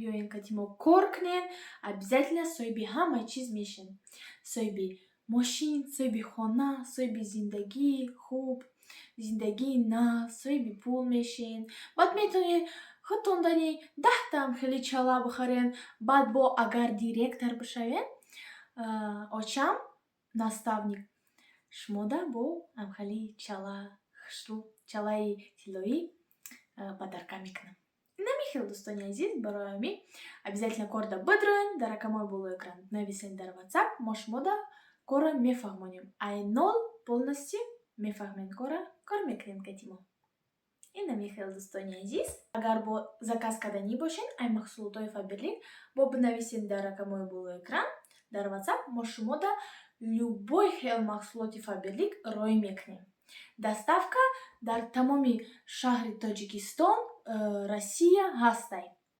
Биёен, кати мо кор кунен, обязательно соҳиби ҳама чиз мешен: соҳиби мошин, соҳиби хона, соҳиби зиндагии хуб, зиндагии нағз, соҳиби пул мешен. Баъд метавонед худтон дани 10таам хеле чала бихарен. Баъд бо агар директор бишавен, очам наставник шумода бо амхели чала хушрӯ, чалаи тиллоӣ подарка мекунам. Намихел, дӯстони азиз, барои ҳамин обязательно корда бидроен, дар рақамҳои болои экран нависен дар WhatsApp, мо шумода корро мефаҳмонем. Ай нол полностью мефаҳмем кора, кор мекунем кати мо. Ин намихел, дӯстони азиз. Агар бо заказ карданӣ бошен ай маҳсулотҳои Фаберлик, бо бинависен дар рақамҳои болои экран дар WhatsApp, мо шумода любой хел маҳсулоти Фаберлик роӣ мекунем. Доставка дар тамоми шаҳри Тоҷикистон, Россия ҳастай.